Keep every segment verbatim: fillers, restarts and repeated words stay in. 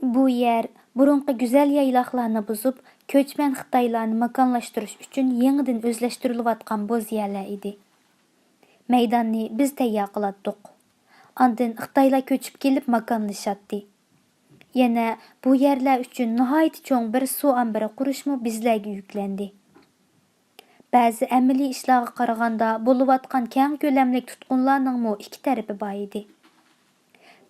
بۇ يەر بۇرۇنقى گۈزەل يايلاقلارنى بۇزۇپ، كۆچمەن خىتايلارنى ماكانلاشتۇرۇش ئۈچۈن يېڭىدىن ئۆزلەشتۈرۈلۈۋاتقان بوز يەرلەر ئىدى. مەيداننى بىز تەييار قىلاتتۇق. ئاندىن خىتايلار كۆچۈپ كېلىپ ماكانلىشاتتى. يەنە بۇ يەرلەر ئۈچۈن ناھايىتى چوڭ بىر سۇ ئامبىرى قۇرۇشمۇ بىزلەرگە يۈكلەندى. بەزى ئەمەلىي ئىشلارغا قارىغاندا، بولۇۋاتقان كەڭ كۆلەملىك تۇتقۇنلارنىڭمۇ ئىككى تەرىپى بار ئىدى.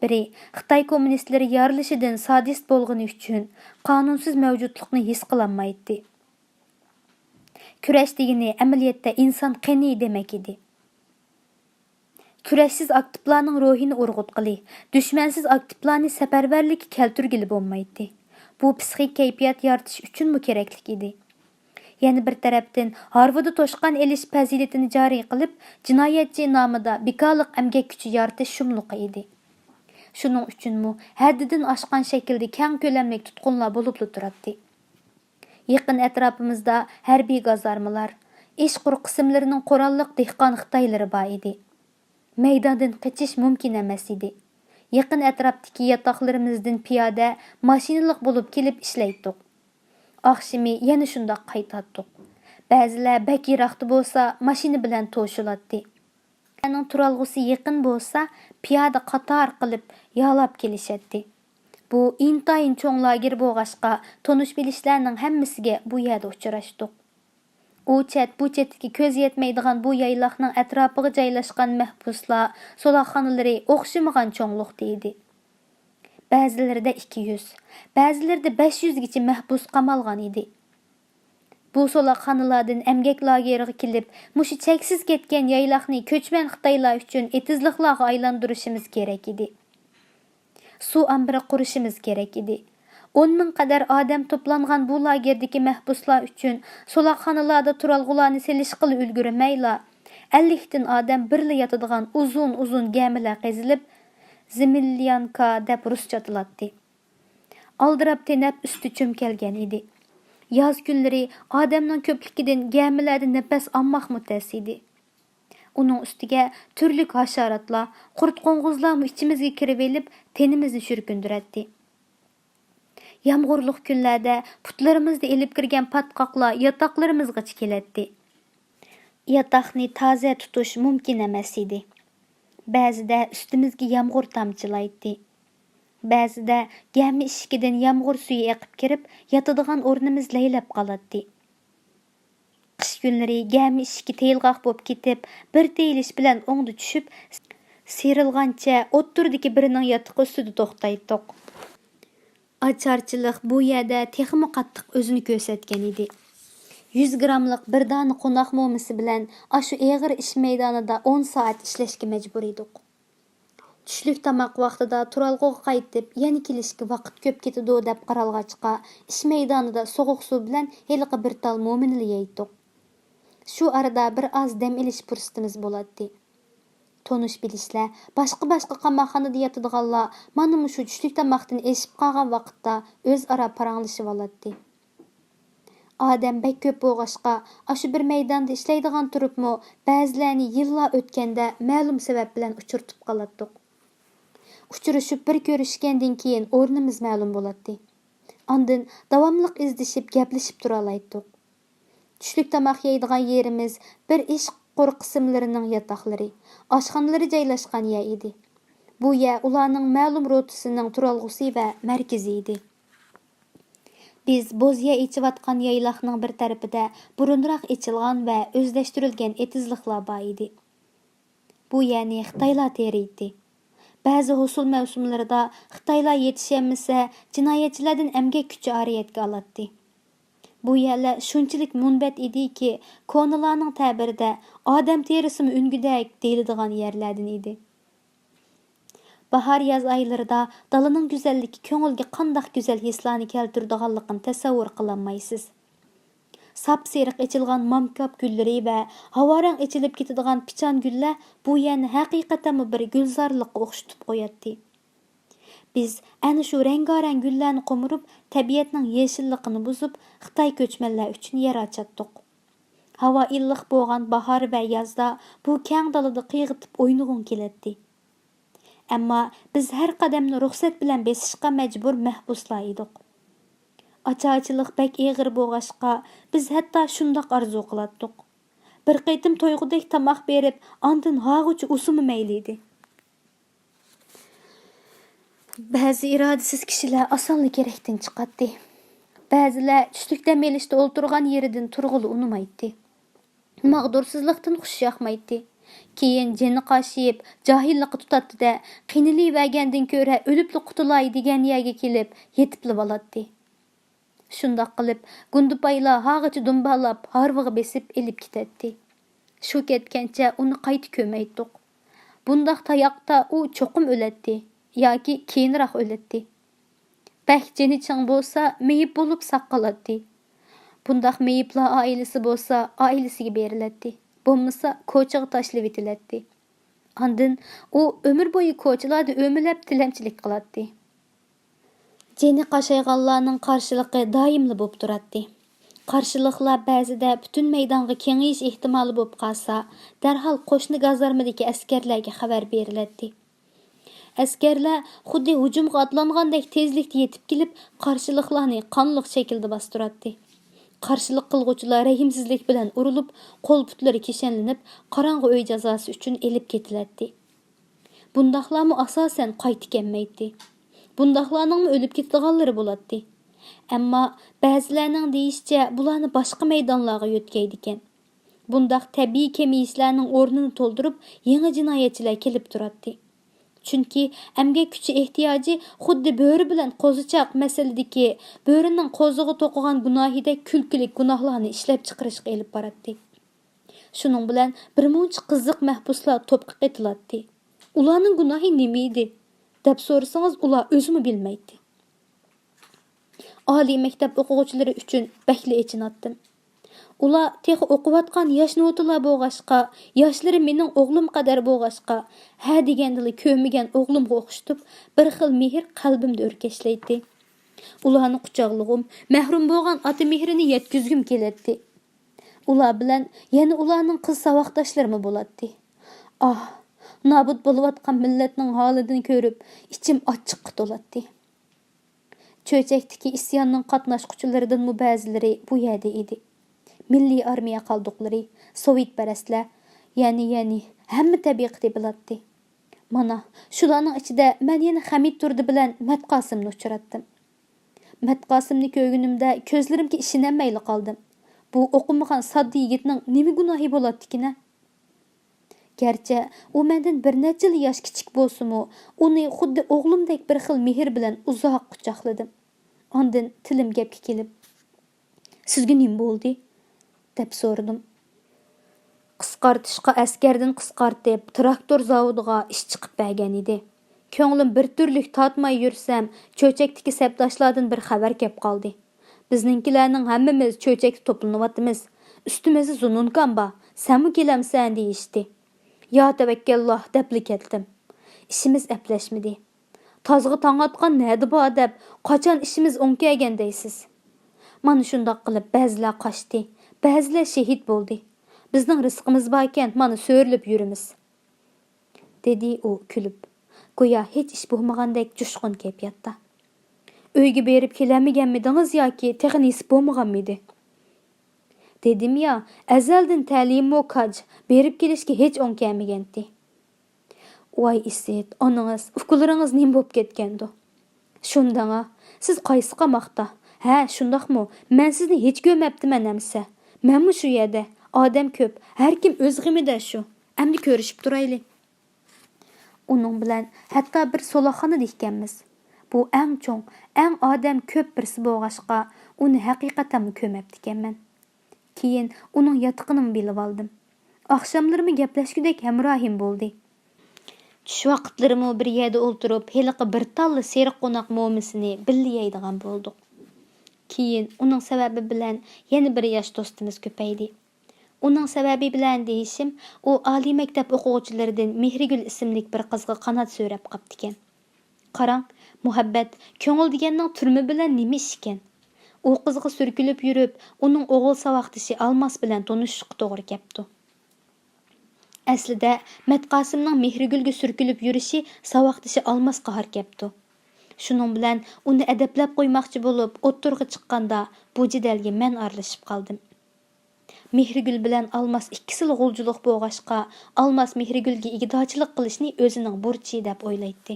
بىرى، خىتاي كوممۇنىستلىرى يارىلىشىدىن سادىست بولغىنى ئۈچۈن، قانۇنسىز مەۋجۇتلۇقنى ھېس قىلالمايتتى. كۈرەش دېگىنى ئەمەلىيەتتە ئىنسان قېنى دېمەك ئىدى. كۈرەشسىز ئاكتىپلارنىڭ روھىنى ئۇرغۇتقىلى، دۈشمەنسىز ئاكتىپلارنى سەپەرۋەرلىككە كەلتۈرگىلى بولمايتتى. بۇ پىسخىك كەيپىيات يارىتىش ئۈچۈنمۇ كېرەكلىك ئىدى. يەنە بىر تەرەپتىن، ھارۋىدا توشقان ئېلىش پەزىلىتىنى جارى قىلىپ، جىنايەتچى نامىدا بىكارلىق ئەمگەك كۈچى يارىتىش شۇملۇقى ئىدى. شۇنىڭ ئۈچۈنمۇ ھەددىدىن ئاشقان شەكىلدە كەڭ كۆلەملىك تۇتقۇنلار بولۇپلا تۇراتتى. يېقىن ئەتراپىمىزدا ھەربىي گازارمىلار، ئىشقۇر قىسىملىرىنىڭ قوراللىق دېھقان خىتايلىرى بار ئىدى. مەيداندىن قېچىش مۇمكىن ئەمەس ئىدى. يېقىن ئەتراپتىكى ياتاقلىرىمىزدىن پىيادە، ماشىنىلىق بولۇپ كېلىپ ئىشلەيتتۇق. ئاخشىمى يەنە شۇنداق قايتاتتۇق. بەزىلەر بەك يىراقتا بولسا، ماشىنا بىلەن توشۇلاتتى. ئۇلارنىڭ تۇرالغۇسى يېقىن بولسا، پىيادە قاتار قىلىپ يالاپ كېلىشەتتى. بۇ ئىنتايىن چوڭ لاگېر بولغاچقا، تونۇش-بىلىشلەرنىڭ ھەممىسىگە بۇ يەردە ئۇچراشتۇق. ئۇ چەت، بۇ چەتتىكى كۆز يەتمەيدىغان بۇ يايلاقنىڭ ئەتراپىغا جايلاشقان مەھبۇسلار سولاقخانىلىرى ئوخشىمىغان چوڭلۇقتا ئىدى. بەزىلىرىدە ئىككى يۈز، بەزىلىرىدە بەش يۈزگىچە مەھبۇس قامالغان ئىدى. بۇ سولاقخانىلاردىن ئەمگەك لاگېرىغا كېلىپ، مۇشۇ چەكسىز كەتكەن يايلاقنى كۆچمەن خىتايلار ئۈچۈن ئېتىزلىقلارغا ئايلاندۇرۇشىمىز كېرەك ئىدى. سۇ ئامبىرى قۇرۇشىمىز كېرەك ئىدى. ئون مىڭ قەدەر ئادەم توپلانغان بۇ لاگېردىكى مەھبۇسلار ئۈچۈن سولاقخانىلاردا تۇرالغۇلارنى سېلىشقىلا ئۈلگۈرمەيلا، ئەللىكتىن ئادەم بىرلا ياتىدىغان ئۇزۇن-ئۇزۇن گەمىلەر قېزىلىپ، زېمليانكا دەپ رۇسچە ئاتىلاتتى. ئالدىراپ تېنەپ ئۈستى چۆمكەلگەن ئىدى. ياز كۈنلىرى ئادەمنىڭ كۆپلۈكىدىن گەمىلەردە نەپەس ئالماقمۇ تەس ئىدى. ئۇنىڭ ئۈستىگە تۈرلۈك ھاشاراتلار، قۇرت-قوڭغۇزلارمۇ ئىچىمىزگە كىرىۋېلىپ، تېنىمىزنى شۈركۈندۈرەتتى. يامغۇرلۇق كۈنلەردە پۇتلىرىمىزدا ئېلىپ كىرگەن پاتقاقلار ياتاقلىرىمىزغىچە كېلەتتى. ياتاقنى تازە تۇتۇش مۇمكىن ئەمەس ئىدى. بەزىدە ئۈستىمىزگە يامغۇر تامچىلايتتى. بەزىدە گەمە ئىشىكىدىن يامغۇر سۈيى ئېقىپ كىرىپ، ياتىدىغان ئورنىمىز لەيلەپ قالاتتى. قىش كۈنلىرى گەمە ئىشىكى تېيىلغاق بولۇپ كېتىپ، بىر تېيىلىش بىلەن ئوڭدا چۈشۈپ، سىيرىلغانچە ئوتتۇرىدىكى بىرىنىڭ ياتىقى ئۈستىدە توختايتتۇق. ئاچارچىلىق بۇ يەردە تېخىمۇ قاتتىق ئۆزىنى كۆرسەتكەن ئىدى. يۈز گراملىق بىر دانە قوناق مومىسى بىلەن ئاشۇ ئېغىر ئىش مەيدانىدا ئون سائەت ئىشلەشكە مەجبۇر ئىدۇق. چۈشلۈك تاماق ۋاقتىدا تۇرالغۇغا قايتىپ، يەنە كېلىشكە ۋاقىت كۆپ كېتىدۇ دەپ قارالغاچقا، ئىش مەيدانىدا سوغۇق سۇ بىلەن ھېلىقى بىر تال مومىنىلا يەيتتۇق. شۇ ئارىدا بىر ئاز دەم ئېلىش پۇرسىتىمىز بولاتتى. تونۇش-بىلىشلەر، باشقا-باشقا قاماقخانىدا ياتىدىغانلار مانا مۇشۇ چۈشلۈك تاماقتىن ئېشىپ قالغان ۋاقىتتا ئۆزئارا پاراڭلىشىۋالاتتى. ئادەم بەك كۆپ بولغاچقا، ئاشۇ بىر مەيداندا ئىشلەيدىغان تۇرۇپمۇ، بەزىلەرنى يىللار ئۆتكەندە مەلۇم سەۋەب بىلەن ئۇچرىتىپ قالاتتۇق. ئۇچرىشىپ بىر كۆرۈشكەندىن كېيىن ئورنىمىز مەلۇم بولاتتى. ئاندىن داۋاملىق ئىزدىشىپ، گەپلىشىپ تۇرالايتتۇق. چۈشلۈك تاماق يەيدىغان يېرىمىز بىر ئىشقور قىسىملىرىنىڭ ياتاقلىرى، ئاشخانىلىرى جايلاشقان يەر ئىدى. بۇ يەر ئۇلارنىڭ مەلۇم روتىسىنىڭ تۇرالغۇسى ۋە مەركىزى ئىدى. بىز بوز يەر ئېچىۋاتقان يايلاقنىڭ بىر تەرىپىدە بۇرۇنراق ئېچىلغان ۋە ئۆزلەشتۈرۈلگەن ئېتىزلىقلار بار ئىدى. بۇ يەرنى خىتايلار تېرىيتتى. بەزى ھوسۇل مەۋسۇملىرىدا خىتايلار يېتىشەلمىسە، جىنايەتچىلەردىن ئەمگەك كۈچى ئارىيەتكە ئالاتتى. بۇ يەرلەر شۇنچىلىك مۇنبەت ئىدىكى، كونىلارنىڭ تەبىرىدە «ئادەم تېرىسىمۇ ئۈنگۈدەك» دېيىلىدىغان يەرلەردىن ئىدى. باھار-ياز ئايلىرىدا دالىنىڭ گۈزەللىكى كۆڭۈلگە قانداق گۈزەل ھېسلارنى كەلتۈرىدىغانلىقىنى تەسەۋۋۇر قىلالمايسىز. ساپسېرىق ئېچىلغان مامكاپ گۈللىرى ۋە ھاۋارەڭ ئېچىلىپ كېتىدىغان پىچان گۈللەر بۇ يەرنى ھەقىقەتەنمۇ بىر گۈلزارلىققا ئوخشىتىپ قوياتتى. بىز ئەنە شۇ رەڭگارەڭ گۈللەرنى قومۇرۇپ، تەبىئەتنىڭ يېشىللىقىنى بۇزۇپ، خىتاي كۆچمەنلەر ئۈچۈن يەر ئاچاتتۇق. ھاۋا ئىللىق بولغان باھار ۋە يازدا بۇ كەڭ دالىدا قىيغىتىپ ئوينىغۇڭ كېلەتتى. ئەمما بىز ھەر قەدەمنى رۇخسەت بىلەن بېسىشقا مەجبۇر مەھبۇسلار ئىدۇق. ئاچارچىلىق بەك ئېغىر بولغاچقا، بىز ھەتتا شۇنداق ئارزۇ قىلاتتۇق. بىر قېتىم تويغۇدەك تاماق بېرىپ، ئاندىن ھارغۇچە ئۇسسىمۇ مەيلى ئىدى. بەزى ئىرادىسىز كىشىلەر ئاسانلا كېرەكتىن چىقاتتى. بەزىلەر چۈشلۈك دەم ئېلىشتا ئولتۇرغان يېرىدىن تۇرغىلى ئۇنىمايتتى. ماغدۇرسىزلىقتىن خۇشى ياقمايتتى. كېيىن جېنى قاشىيىپ، جاھىللىققا تۇتاتتى-دە، قىينىلىۋەرگەندىن كۆرە ئۆلۈپلا قۇتۇلاي دېگەن يەرگە كېلىپ، يېتىپلا بولاتتى. شۇنداق قىلىپ، گۇندىپايلار ھارغىچە دۇمبالاپ، ھارۋىغا بېسىپ ئېلىپ كېتەتتى. شۇ كەتكەنچە ئۇنى قايتا كۆرمەيتتۇق. بۇنداق تاياقتا ئۇ چوقۇم ئۆلەتتى ياكى كېيىنراق ئۆلەتتى. بەك جېنى چىڭ بولسا، مېيىپ بولۇپ ساق قالاتتى. بۇنداق مېيىپلار ئائىلىسى بولسا، ئائىلىسىگە بېرىلەتتى. بولمىسا، كوچىغا تاشلىۋېتىلەتتى. ئاندىن ئۇ ئۆمۈر بويى كوچىلاردا ئۆمىلەپ تىلەمچىلىك قىلاتتى. جېنى قاشايغانلارنىڭ قارشىلىقى دائىملا بولۇپ تۇراتتى. قارشىلىقلار بەزىدە پۈتۈن مەيدانغا كېڭىيىش ئېھتىمالى بولۇپ قالسا، دەرھال قوشنا گازارمىدىكى ئەسكەرلەرگە خەۋەر بېرىلەتتى. ئەسكەرلەر خۇددى ھۇجۇمغا ئاتلانغاندەك تېزلىكتە يېتىپ كېلىپ، قارشىلىقلارنى قانلىق شەكىلدە باستۇراتتى. قارشىلىق قىلغۇچىلار رەھىمسىزلىك بىلەن ئۇرۇلۇپ، قول-پۇتلىرى كىشەنلىنىپ، قاراڭغۇ ئۆي جازاسى ئۈچۈن ئېلىپ كېتىلەتتى. بۇنداقلارمۇ ئاساسەن قايتا كەلمەيتتى. بۇنداقلارنىڭمۇ ئۆلۈپ كېتىدىغانلىرى بولاتتى. ئەمما بەزىلەرنىڭ دېيىشىچە، بۇلارنى باشقا مەيدانلارغا يۆتكەيدىكەن. بۇنداق تەبىئىي كېمىيىشلەرنىڭ ئورنىنى تولدۇرۇپ، يېڭى جىنايەتچىلەر كېلىپ تۇراتتى. چۈنكى ئەمگەك كۈچى ئېھتىياجى خۇددى بۆرە بىلەن قوزىچاق مەسىلىدىكى بۆرىنىڭ قوزىغا توقۇغان گۇناھىدەك كۈلكىلىك گۇناھلارنى ئىشلەپچىقىرىشقا ئېلىپ باراتتى. شۇنىڭ بىلەن بىرمۇنچە قىزىق مەھبۇسلار توپقا قېتىلاتتى. ئۇلارنىڭ گۇناھى نېمە ئىدى؟ دەپ سورىسىڭىز، ئۇلار ئۆزىمۇ بىلمەيتتى. ئالىي مەكتەپ ئوقۇغۇچىلىرى ئۈچۈن بەكلا ئېچىناتتىم. ئۇلار تېخى ئوقۇۋاتقان ياش نوتىلار بولغاچقا، ياشلىرى مېنىڭ ئوغلۇم قەدەر بولغاچقا، ھە دېگەندىلا كۆرمىگەن ئوغلۇمغا ئوخشىتىپ، بىر خىل مېھىر قەلبىمدە ئۆركەشلەيتتى. ئۇلارنى قۇچاقلىغۇم، مەھرۇم بولغان ئاتا مېھرىنى يەتكۈزگۈم كېلەتتى. ئۇلار بىلەن يەنە ئۇلارنىڭ قىز ساۋاقداشلىرىمۇ بولاتتى. ئاھ، نابۇت بولۇۋاتقان مىللەتنىڭ ھالىدىنى كۆرۈپ، ئىچىم ئاچچىققا تولاتتى. چۆچەكتىكى ئىسياننىڭ قاتناشقۇچىلىرىدىنمۇ بەزىلىرى بۇ يەردە ئىدى. مىللىي ئارمىيە قالدۇقلىرى، سوۋېتپەرەسلەر، يەنى، يەنى، ھەممە تەبىقىدە بولاتتى. مانا، شۇلارنىڭ ئىچىدە مەن يەنە خەمىت تۇردى بىلەن مەتقاسىمنى ئۇچراتتىم. مەتقاسىمنى كۆرگىنىمدە كۆزلىرىمگە ئىشىنەلمەيلا قالدىم. بۇ ئوقۇمىغان ساددا يىگىتنىڭ نېمە گۇناھى بولاتتىكىن-ە؟ گەرچە ئۇ مەندىن بىر نەچچىلا ياش كىچىك بولسىمۇ، ئۇنى خۇددى ئوغلۇمدەك بىر خىل مېھىر بىلەن ئۇزاق قۇچاقلىدىم. ئاندىن تىلىم گەپكە كېلىپ، «سىزگە نېمە بولدى؟» دەپ سورىدىم. قىسقارتىشقا ئەسكەردىن قىسقارتىپ، تىراكتور زاۋۇتىغا ئىش چىقىپ بەرگەن ئىدى. كۆڭلۈم بىر تۈرلۈك تارتماي يۈرسەم، چۆچەكتىكى سەپداشلاردىن بىر خەۋەر كەپ قالدى. «بىزنىڭكىلەرنىڭ ھەممىمىز چۆچەكتە توپلىنىۋاتىمىز. ئۈستىمىزدە زۇنۇنكام بار، سەنمۇ كېلەمسەن؟» دېيىشتى. يا تەۋەككەللا دەپلا كەتتىم. ئىشىمىز ئەپلەشمىدى. «تازغا تاڭ ئاتقان نەدە بار؟» دەپ، قاچان ئىشىمىز ئوڭ كەلگەن دەيسىز؟ مانا شۇنداق قىلىپ بەزىلەر قاچتى، بەزىلەر شېھىت بولدى. بىزنىڭ رىزقىمىز باركەن، مانا سۆرىلىپ يۈرىمىز. دېدى ئۇ كۈلۈپ، گويا ھېچ ئىش بولمىغاندەك جۇشقۇن كەيپىياتتا. «ئۆيگە بېرىپ كېلەلمىگەنمىدىڭىز ياكى تېخى نېسىپ بولمىغانمىدى؟» دېدىم يا، ئەزەلدىن تەلىيىممۇ كاج، بېرىپ كېلىشكە ھېچ ئوڭ كەلمىگەنتى. ۋاي ئىسىت، ئانىڭىز، ئۇكىلىرىڭىز نېمە بوپ كەتكەندۇ؟ شۇنداڭا، سىز قايسى قاماقتا؟ ھە، شۇنداقمۇ؟ مەن سىزنى ھېچ كۆرمەپتىمەن ئەمىسە. مەنمۇ شۇ يەردە. ئادەم كۆپ، ھەركىم ئۆز غېمىدە شۇ. ئەمدى كۆرۈشۈپ تۇرايلى. ئۇنىڭ بىلەن ھەتتا بىر سولاقخانىدا ئىكەنمىز. بۇ ئەڭ چوڭ، ئەڭ ئادەم كۆپ بىرسى بولغاچقا، ئۇنى ھەقىقەتەنمۇ كۆرمەپتىكەنمەن. كېيىن ئۇنىڭ ياتىقىنىمۇ بىلىۋالدىم. ئاخشاملىرىمۇ گەپلەشكۈدەك ھەمراھىم بولدى. چۈش ۋاقىتلىرىمۇ بىر يەردە ئولتۇرۇپ، ھېلىقى بىر تاللا سېرىق قوناق مومىسىنى بىللە يەيدىغان بولدۇق. كېيىن ئۇنىڭ سەۋەبى بىلەن يەنە بىر ياش دوستىمىز كۆپەيدى. ئۇنىڭ سەۋەبى بىلەن دېيىشىم، ئۇ ئالىي مەكتەپ ئوقۇغۇچىلىرىدىن مېھرىگۈل ئىسىملىك بىر قىزغا قانات سۆرەپ قاپتىكەن. قاراڭ، مۇھەببەت، كۆڭۈل دېگەننىڭ تۈرمە بىلەن نېمە ئىشىكەن؟ ئۇ قىزغا سۈركىلىپ يۈرۈپ، ئۇنىڭ ئوغۇل ساۋاقدىشى ئالماس بىلەن تونۇشۇشقا توغرا كەپتۇ. ئەسلىدە مەتقاسىمنىڭ مېھرىگۈلگە سۈركىلىپ يۈرۈشى ساۋاقدىشى ئالماسقا ھار كەپتۇ. شۇنىڭ بىلەن ئۇنى ئەدەپلەپ قويماقچى بولۇپ ئوتتۇرىغا چىققاندا، بۇ جېدەلگە مەن ئارىلىشىپ قالدىم. مېھرىگۈل بىلەن ئالماس ئىككىسىلا غۇلجىلىق بولغاچقا، ئالماس مېھرىگۈلگە ئىگىدارچىلىق قىلىشنى ئۆزىنىڭ بۇرچى دەپ ئويلايتتى.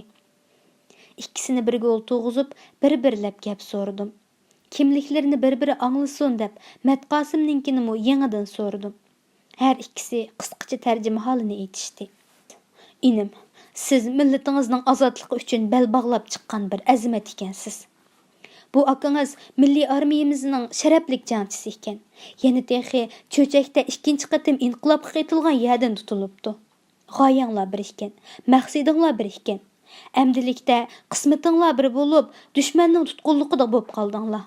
ئىككىسىنى بىرگە ئولتۇرغۇزۇپ، بىر-بىرلەپ گەپ سورىدىم. كىملىكلىرىنى بىر-بىرى ئاڭلىسۇن دەپ، مەتقاسىمنىڭكىنىمۇ يېڭىدىن سورىدىم. ھەر ئىككىسى قىسقىچە تەرجىمىھالىنى ئېيتىشتى. ئىنىم، سىز مىللىتىڭىزنىڭ ئازادلىقى ئۈچۈن بەل باغلاپ چىققان بىر ئەزىمەت ئىكەنسىز. بۇ ئاكىڭىز مىللىي ئارمىيىمىزنىڭ شەرەپلىك جەڭچىسى ئىكەن. يەنە تېخى چۆچەكتە ئىككىنچى قېتىم ئىنقىلابقا قېتىلغان يەردىن تۇتۇلۇپتۇ. غايەڭلار بىر ئىكەن، مەقسىتىڭلار بىر ئىكەن. ئەمدىلىكتە قىسمىتىڭلار بىر بولۇپ، دۈشمەننىڭ تۇتقۇنلۇقىدا بولۇپ قالدىڭلار.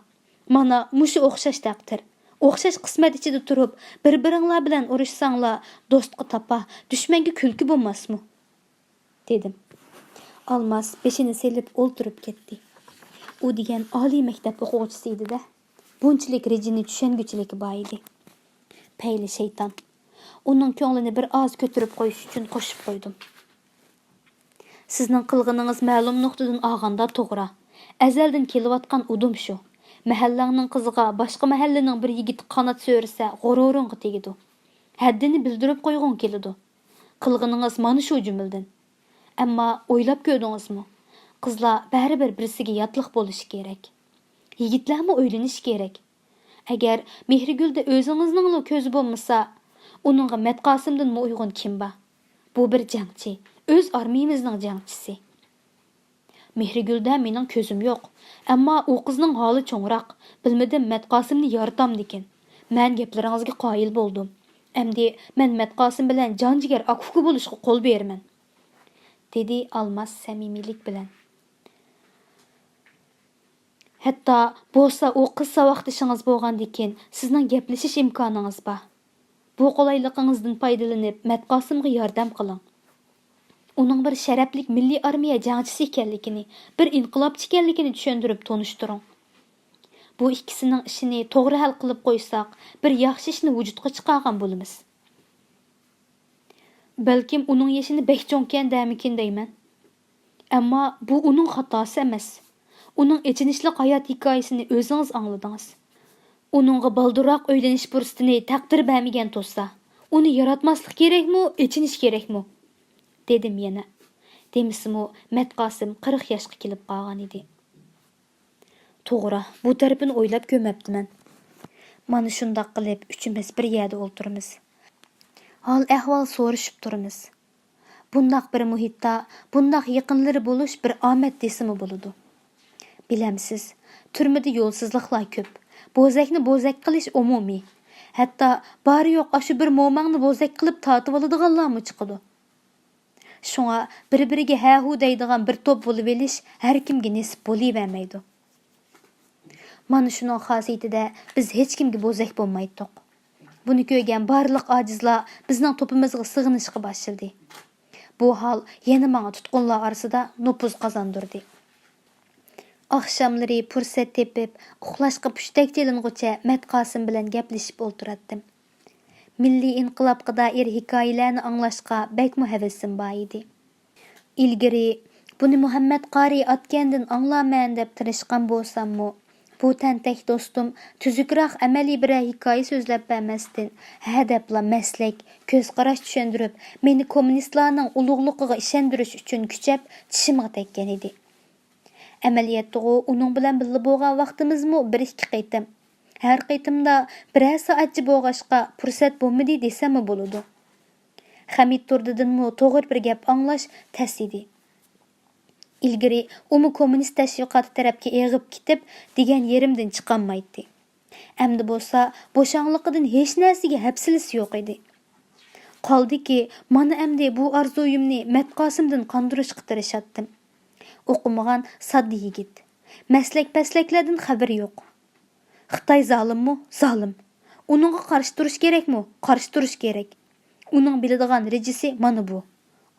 مانا مۇشۇ ئوخشاش تەقدىر، ئوخشاش قىسمەت ئىچىدە تۇرۇپ، بىر-بىرىڭلار بىلەن ئۇرۇشساڭلار، دوستقا تاپا، دۈشمەنگە كۈلكە بولماسمۇ؟ دېدىم. ئالماس بېشىنى سېلىپ ئولتۇرۇپ كەتتى. ئۇ دېگەن ئالىي مەكتەپ ئوقۇغۇچىسى ئىدى-دە. بۇنچىلىك رېجىنى چۈشەنگۈچىلىكى بار ئىدى. پەيلى شەيتان. ئۇنىڭ كۆڭلىنى بىر ئاز كۆتۈرۈپ قويۇش ئۈچۈن قوشۇپ قويدۇم. سىزنىڭ قىلغىنىڭىز مەلۇم نۇقتىدىن ئالغاندا توغرا. ئەزەلدىن كېلىۋاتقان ئۇدۇم شۇ. مەھەللەڭنىڭ قىزىغا باشقا مەھەللىنىڭ بىر يىگىتى قانات سۆرىسە، غۇرۇرۇڭغا تېگىدۇ. ھەددىنى بىلدۈرۈپ قويغۇڭ كېلىدۇ. قىلغىنىڭىز مانا شۇ جۈملىدىن. ئەمما ئويلاپ كۆردىڭىزمۇ؟ قىزلار بەرىبىر بىرسىگە ياتلىق بولۇشى كېرەك. يىگىتلەرمۇ ئۆيلىنىشى كېرەك. ئەگەر مېھرىگۈلدە ئۆزىڭىزنىڭلا كۆزى بولمىسا، ئۇنىڭغا مەتقاسىمدىنمۇ ئۇيغۇن كىم بار؟ بۇ بىر جەڭچى، ئۆز ئارمىيىمىزنىڭ جەڭچىسى. مېھرىگۈلدە مېنىڭ كۆزۈم يوق. ئەمما ئۇ قىزنىڭ ھالى چوڭراق. بىلمىدىم، مەتقاسىمنى يارىتامدىكىن. مەن گەپلىرىڭىزگە قايىل بولدۇم. ئەمدى مەن مەتقاسىم بىلەن جان-جىگەر ئاكا-ئۇكا بولۇشقا قول بېرىمەن، دېدى ئالماس سەمىمىيلىك بىلەن. ھەتتا بولسا ئۇ قىز ساۋاقدىشىڭىز بولغاندىكىن سىزنىڭ گەپلىشىش ئىمكانىڭىز بار. بۇ قولايلىقىڭىزدىن پايدىلىنىپ مەتقاسىمغا ياردەم قىلىڭ. ئۇنىڭ بىر شەرەپلىك مىللىي ئارمىيە جەڭچىسى ئىكەنلىكىنى، بىر ئىنقىلابچى ئىكەنلىكىنى چۈشەندۈرۈپ تونۇشتۇرۇڭ. بۇ ئىككىسىنىڭ ئىشىنى توغرا ھەل قىلىپ قويساق، بىر ياخشى ئىشنى ۋۇجۇدقا چىقارغان بولىمىز. بەلكىم ئۇنىڭ يېشىنى بەك چوڭكەن دەمىكىن دەيمەن. ئەمما بۇ ئۇنىڭ خاتاسى ئەمەس. ئۇنىڭ ئېچىنىشلىق ھايات ھېكايىسىنى ئۆزىڭىز ئاڭلىدىڭىز. ئۇنىڭغا بالدۇرراق ئۆيلىنىش پۇرسىتىنى تەقدىر بەرمىگەن تۇرسا، ئۇنى ياراتماسلىق كېرەكمۇ، ئېچىنىش كېرەكمۇ؟ دېدىم يەنە. دېمىسىمۇ، مەتقاسىم قىرىق ياشقا كېلىپ قالغان ئىدى. توغرا، بۇ تەرىپىنى ئويلاپ كۆرمەپتىمەن. مانا شۇنداق قىلىپ ئۈچىمىز بىر يەردە ئولتۇرىمىز. ھال-ئەھۋال سورىشىپ تۇرىمىز. بۇنداق بىر مۇھىتتا بۇنداق يېقىنلىرى بولۇش بىر ئامەت دېسىمۇ بولىدۇ. بىلەمسىز، تۈرمىدە يولسىزلىقلار كۆپ. بوزەكنى بوزەك قىلىش ئومۇمىي. ھەتتا بارى يوق ئاشۇ بىر موماڭنى بوزەك قىلىپ تارتىۋالىدىغانلارمۇ چىقىدۇ. شۇڭا بىر-بىرىگە ھە-ھۇ دەيدىغان بىر توپ بولۇۋېلىش ھەر كىمگە نېسىپ بولۇۋەرمەيدۇ. مانا شۇنىڭ خاسىيىتىدە بىز ھېچكىمگە بوزەك بولمايتتۇق. بۇنى كۆرگەن بارلىق ئاجىزلار بىزنىڭ توپىمىزغا سېغىنىشقا باشلىدى. بۇ ھال يەنە ماڭا تۇتقۇنلار ئارىسىدا نوپۇز قازاندۇردى. ئاخشاملىرى پۇرسەت تېپىپ، ئۇخلاشقا پۇشتەك تېلىنغۇچە مەتقاسىم بىلەن گەپلىشىپ ئولتۇراتتىم. مىللىي ئىنقىلابقا دائىر ھېكايىلەرنى ئاڭلاشقا بەكمۇ ھەۋىسىم بار ئىدى. ئىلگىرى بۇنى مۇھەممەد قارى ئاتكەندىن ئاڭلارمەن دەپ تىرىشقان بولساممۇ، بۇ تەنتەك دوستۇم تۈزۈكراق ئەمەلىي بىرەر ھېكايە سۆزلەپ بەرمەستىن، ھە دەپلا مەسلەك، كۆز قاراش چۈشەندۈرۈپ، مېنى كوممۇنىستلارنىڭ ئۇلۇغلۇقىغا ئىشەندۈرۈش ئۈچۈن كۈچەپ، چىشىمغا تەگكەن ئىدى. ئەمەلىيەتتىغۇ ئۇنىڭ بىلەن بىللە بولغان ۋاقتىمىزمۇ بىر ئىككى قېتىم. ھەر قېتىمدا بىرەر سائەتچە بولغاچقا پۇرسەت بولمىدى دېسەممۇ بولىدۇ. خەمىت تۇردىدىنمۇ توغرا بىر گەپ ئاڭلاش تەس ئىدى. ئىلگىرى ئۇمۇ كوممۇنىست تەشۋىقاتى تەرەپكە ئېغىپ كېتىپ، دېگەن يېرىمدىن چىقالمايتتى. ئەمدى بولسا بوشاڭلىقىدىن ھېچنەرسىگە ھەپسىلىسى يوق ئىدى. قالدىكى، مانا ئەمدى بۇ ئارزۇيۇمنى مەتقاسىمدىن قاندۇرۇشقا تىرىشاتتىم. ئوقۇمىغان ساددا يىگىت. مەسلەك-پەسلەكلەردىن خەۋىرى يوق. خىتاي زالىممۇ؟ زالىم. ئۇنىڭغا قارشى تۇرۇش كېرەكمۇ؟ قارشى تۇرۇش كېرەك. ئۇنىڭ بىلىدىغان رېجىسى مانا بۇ.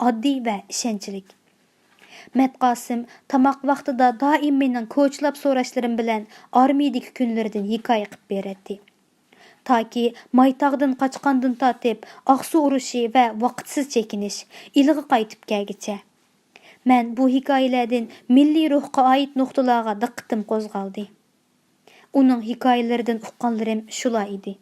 ئاددىي ۋە ئىشەنچلىك. مەتقاسىم تاماق ۋاقتىدا دائىم مېنىڭ كوچىلاپ سوراشلىرىم بىلەن ئارمىيىدىكى كۈنلىرىدىن ھېكايە قىلىپ بېرەتتى. تاكى مايتاغدىن قاچقاندىن تارتىپ، ئاقسۇ ئۇرۇشى ۋە ۋاقىتسىز چېكىنىش، ئىلىغا قايتىپ كەلگىچە. مەن بۇ ھېكايىلەردىن مىللىي روھقا ئائىت نۇقتىلارغا دىققىتىم قوزغالدى. ئۇنىڭ ھېكايىلىرىدىن ئۇققانلىرىم شۇلار ئىدى.